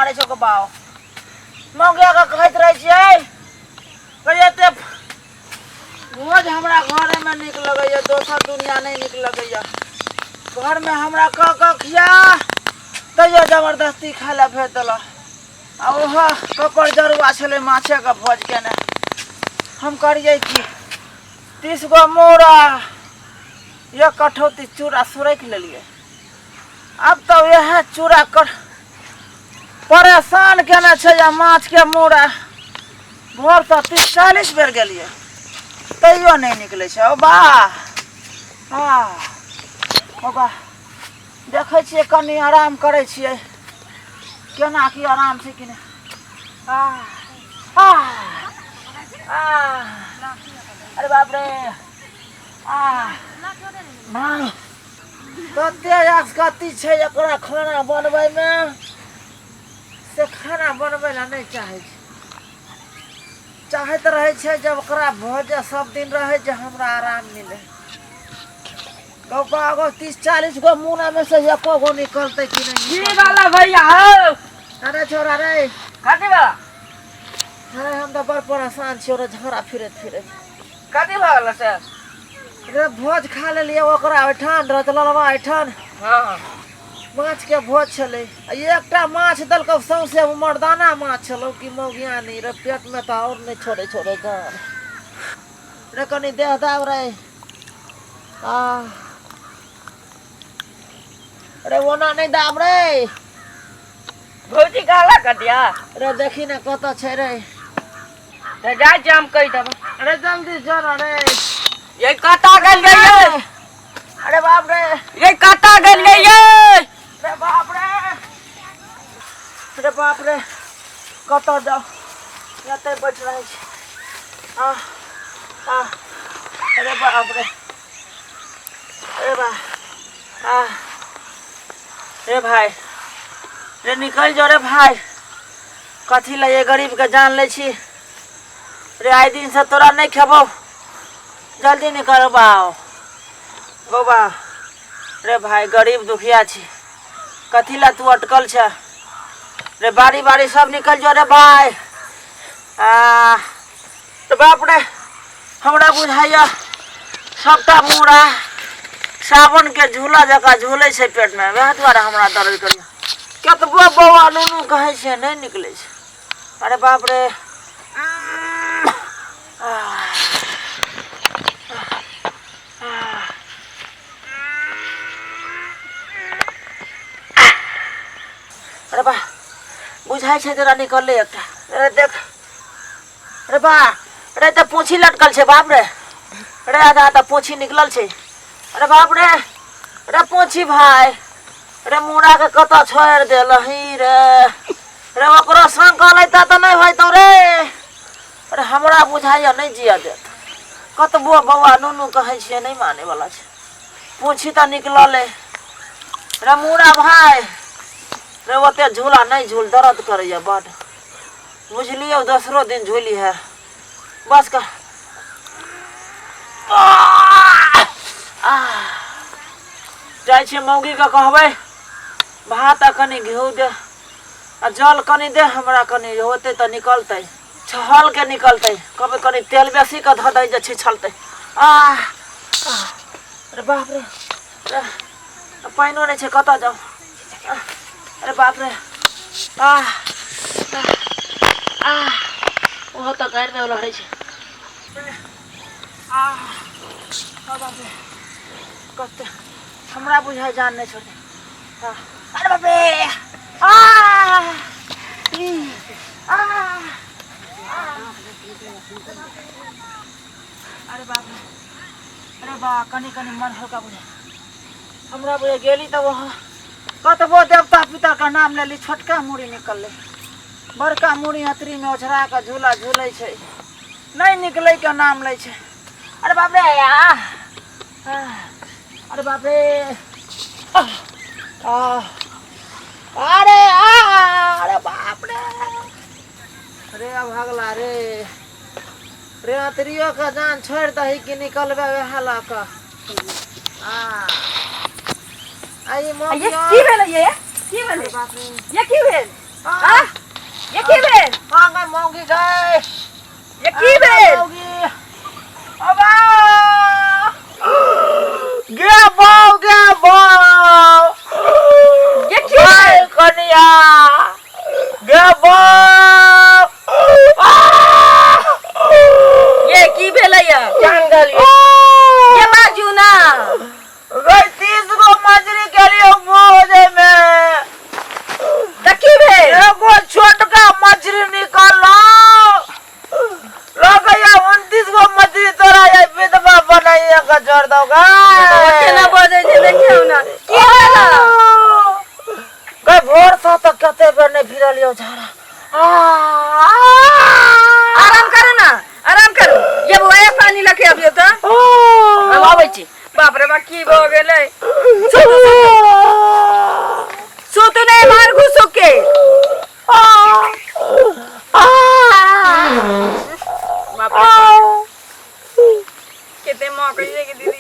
मारै छौ बाउ मौगिया के कहैत रहै छियै कहियै एते भोज हमरा घरेमे नीक लगैए दोसर दुनिया नहि नीक लगैए घरमे हमरा कऽ कऽ खिया तैयो जबरदस्ती खाय लए भेज देलक आ ओहो ककर जरुआ छलै माछेके भोज केने हम करियै की 30 गो मूड़ा एक कठौती चूड़ा सुरकि लेलियै आब तऽ वएह चूड़ा कर परेशान केने छै आ माछके मूड़ा भोरसँ 30 40 बेर गेलियै तैयो नहि निकलै छै ओ बा आ ओ बा देखै छियै कनि आराम करै छियै केना की आराम छै कि नहि आ आ आ अरे बाप रे आ माँ कते आसकति छै एकरा खाना बनबैमे से खाना बनबै लए नहि चाहै छै चाहैत रहै छै जब ओकरा भोज सब दिन रहै जे हमरा आराम मिले गो 30 40 गो मुना में से एको गो निकलतै कि नहीं की वाला भैया हो अरे छोरा रे कथी वाला अरे हम तऽ बड़ परेशान छियौ रे झगड़ा फिरैत फिरैत कथी भऽ गेल से रे भोज खा लेलियै ओकरा ओहिठाम रतललवा ओहिठाम हाँ माछके भोज छलै आ एकटा माछ देलकौ सौंसे मर्दाना माछ छलौ कि मौगियानी रे पेटमे तऽ आओर नहि छोड़ै छोड़ै जान रे कनि देह दाब रे आ रे ओना नहि दाब रे भौजी कहला कटिया रे देखी ने कतऽ छै रे तऽ जाइ छी हम कहि देब अरे जल्दी चल रे ये कतऽ गेल ये अरे बाप रे ये कतऽ गेल ये अरे बाप रे अरे बाप रे कतऽ जाउ एतै बैठ रहै छी आ आ अरे बाप रे अरे बा आ रे भाई रे निकल जो रे भाई कथी लए ये गरीबके जान लै छी रे आइ दिनसँ तोरा नहि खेबौ जल्दी निकल बाओ बौआ रे भाई गरीब दुखिया छी कथी लए तू अटकल छ रे बारी बारी सब निकल जो रे भाई आ तऽ बाप रे हमरा बुझाइया सबटा मूड़ा सावनके झूला जकाँ झूलै छै पेटमे वएह दुआरे हमरा दर्द करैया कतबो बौआ नुनू कहै छै नहि निकलै छै अरे बाप रे अरे बा बुझाइ छै तोरा निकललै एकटा अरे देख अरे बा अरे तऽ पूँछी लटकल छै बाप रे अरे आधा तऽ पूँछी निकलल छै अरे बाप रे अरे पूँछी भाय अरे मुड़ा के कतऽ छोड़ि देलही रे रे ओकरो संग कऽ लैता तऽ नहि होइतौ रे अरे हमरा बुझाइया नहि जिया देत कतबो बौआ नुनू कहै छियै नहि मानै वाला छै पूँछी तऽ निकलल रे मुड़ा भाय रे ओते झूला नहि झूल दर्द करैया बड बुझलियौ दोसरो दिन झूली है बस कर जाइ छियै मौगीके कहबै भात आ कनि घिउ दे आ जल कनि दे हमरा कनि होतै तऽ निकलतै छहल के निकलतै कहबै कनि तेल बेसी कऽ धऽ दै जे छिछलतै आ अरे बाप रे रे पानिओ नहि छै कतऽ जाउ अरे बाप रे आ आ ओहो तऽ गाड़ि मे लहरै छै आ बाप रे कते हमरा बुझाइ जान नहि छोड़तै अरे बाप रे आ आ अरे बाप रे अरे बा कनि कनि मन हल्का बुझाइ हमरा बुझे गेली तऽ वहाँ कतबो देवता पितरके नाम लेली छोटका मूड़ी निकललै बड़का मूड़ी अतरीमे ओझरा कऽ झूला झूलै छै नहि निकलैके नाम लै छै अरे बाप रे आ अरे बाप रे आ अरे आ अरे बाप रे अरे अभगला रे रे अतरियो के जान छोड़ि दही कि निकलबे वएह लऽ कऽ आ आ ई ये मौगियो की भेल ये की भेल अरे बाप रे ये की भेल आ ये की भेल? आंगन मौगी गए। ये की भेल? मौगी अबा गे बाऊ, गे बाऊ। ये की भेल? कनिया गे बाऊ। ये की भेलै या? जान गेलियै। ये बाजू ना। गई 30 गो मजरी केलियै भोजे में। तऽ की भेल? एगो छोटका मछली निकललो, लगैया 29 गो मछली तोरा ये विधवा बनाइए के छोड़ दोगा। केना बजै छै देखियौ ना, की भेल? गई भोर से तऽ कते बेर नहि फिरल यौ झाड़ा। आराम करू ना, आराम करू। ये बौआ, ये पानी लके अबियौ तऽ। हम अबै छी। बाप रे बाप, की भऽ गेलै? सुतू, सुतू, नहि मार घुसु के। बाप रे बाप, केते मौका है कि दीदी।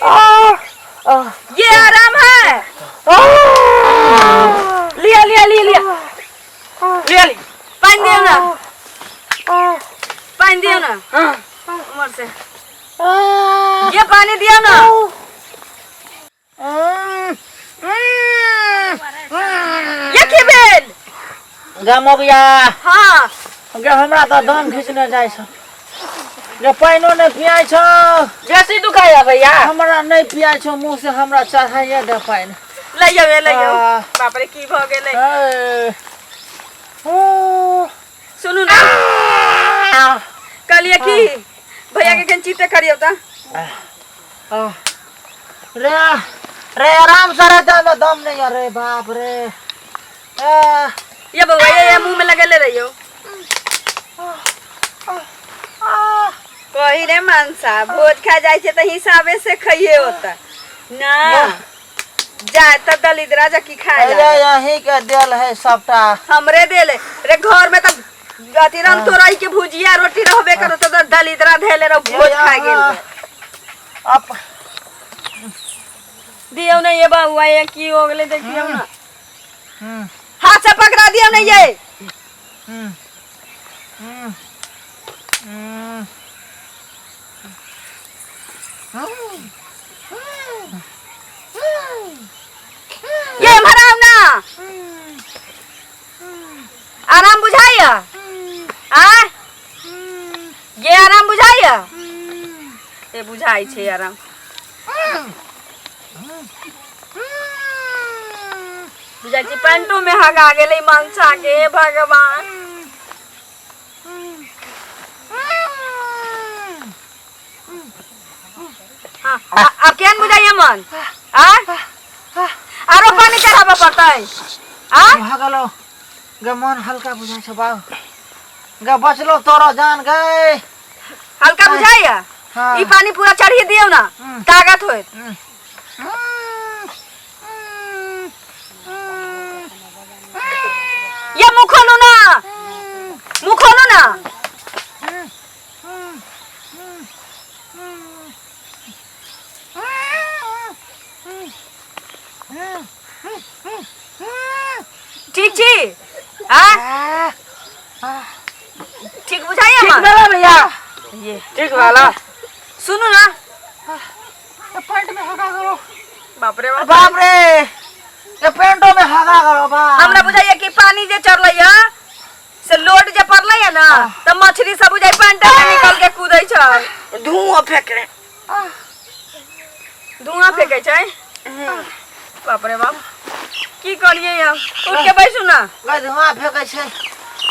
ये आराम है? लिया लिया लिया लिया लिया लिया, पानी दियो ना, पानी दियो ना उमर से। ये पानी दियो ना। ये की भेल? गे मौगिया। हाँ। गे हमरा तऽ दम घिचने जाइ छौ, गे पानिओ नहि पियाइ छौ। बेसी दुखाइया भैया? हमरा नहि पियाइ छौ मुँह से, हमरा चढ़ाइए दे पानि। लइयो ये, लइयो। बाप रे, की भऽ गेलै? ए, ओ, सुनू ना, कहलिए की भैया के कन चीते करियो तऽ। आ, रे रे, आराम से रे, दम दम नहीं है रे, बाप रे। आ, ये बउआ, ये मुंह में लगेले रहियो। आ, कही रे मनसा, भोज खा जाइ छै तऽ हिसाबे से खइहे होता ना, जाय तऽ दलिद्रा जा की खाए अरे ला। यही के देल है सबटा। हमरे देले रे? घर में तऽ अथी राम तोरई के भुजिया रोटी रहबे करो, तऽ दलिद्रा धेले रहो, भोज खा गेल रहे। अप दियौ ने ये बउआ, ये की हो गेलै देखियौ ना। हम्म, हाथ से पकड़ा दियौ ने ये। हम्म, हम्म, हम्म, हम्म, ये भराव ना, आराम बुझाइया? आ ये आराम बुझाइया? ये बुझाइ छै आराम। बुझाइ छै पेंटो में हगा गेलै मनसा के, हे भगवान। हाँ, अब केहन बुझाइया मन? आ आरो पानी चढ़ाबऽ पड़तै? आ भऽ गेलौ गे, मन हल्का बुझाइ छौ बाबू गे, बचलो तोरो जान गे। हल्का बुझाइया? हाँ। ई पानी पूरा चढ़ी दियौ ना, ताकत होयत। ये मुँह खोलू ना, मुँह खोलू ना। ठीक छी? आ ठीक बुझाइया ठीक मन? भेलै भैया? ये ठीक भेला। सुनू ना। पेंट में हगा करो। बाप रे बाप। बाप रे, ये पेंटो में हगा करो बाप। हमरा बुझाइया कि पानी जे चढ़लै है से लोड जे पड़लै है ना, तऽ मछली सब बुझाइ पेंटे में निकल के कूदै छै। धुआं फेंक रहे। धुआं फेंकै छै। बाप रे बाप, की करियै अब? उठ के बैसू ना। गई धुआं फेंकै छै।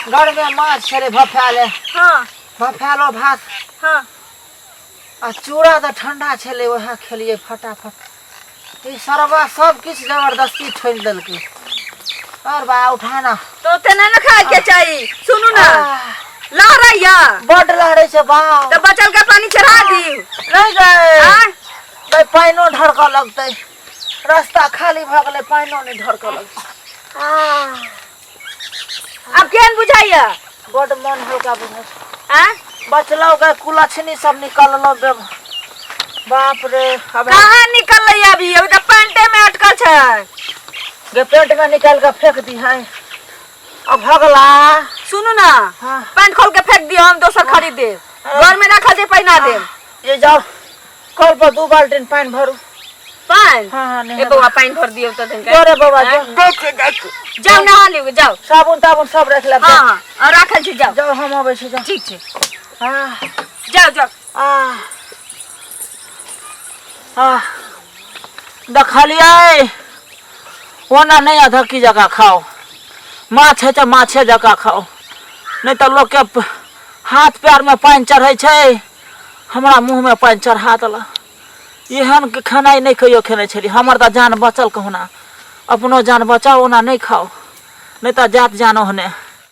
घर में माछ छलै भफाएले। हाँ। भफाएलो भात। हाँ। आ चूड़ा तऽ ठंडा छलै, वएह खेलियै फटाफट। ई सरबा सब किछु जबरदस्ती ठोकि देलकै। और बा उठा ना। तो ओते नहि ने खाय के चाही। सुनू ना, लहरैया? बड लहरै छै बा। तऽ बचल के पानी चढ़ा दियौ। नहि गए। आँय? गए, पानिओ ढरकऽ लगतै। रास्ता खाली भऽ गेलै, पानिओ नहि ढरकऽ लगतै। आब केहन बुझाइया? बड मन हल्का बुझाइ छै। आँय? बचलौ गए, कुलक्षणी सब निकललौ बे। बाप रे, अब कहाँ निकललै अभी? अभी तऽ पेंटे में अटकल छै। गे, पेंट में निकाल के फेंक दी है। आ भगला। सुनू ना। हाँ। पैंट खोल के फेंक दियो, हम दोसर खरीद देब। घर में रखल जे पहिना देब। ये जाओ, कल पर 2 बाल्टीन पानि भरू। पानि? हाँ, हाँ, ए नहेबै। बौआ, पानि भर दियौ तऽ तनिका। जो रे बौआ, जो। आँय? देख, देख। जाउ, नहा लियौ, जाउ। साबुन ताबुन सब रख लेब। हाँ हाँ, आ राखल छै, जाउ। जाउ, हम अबै छी, जाउ। ठीक छै। हाँ। जाउ जाउ। आ आ देखलियै, ओना नहि अधक्की जकाँ खाउ। माछ है तऽ माछे जकाँ खाउ, नहि तऽ लोकके हाथ पैरमे पानि चढ़ै छै, हमरा मुँहमे पानि चढ़ा देलक। एहन खेनाइ नहि कहियो खेने छलियै। हमर तऽ जान बचल कहुना। अपनो जान बचाउ, ओना नहि खाउ, नहि तऽ जात जान ओहने।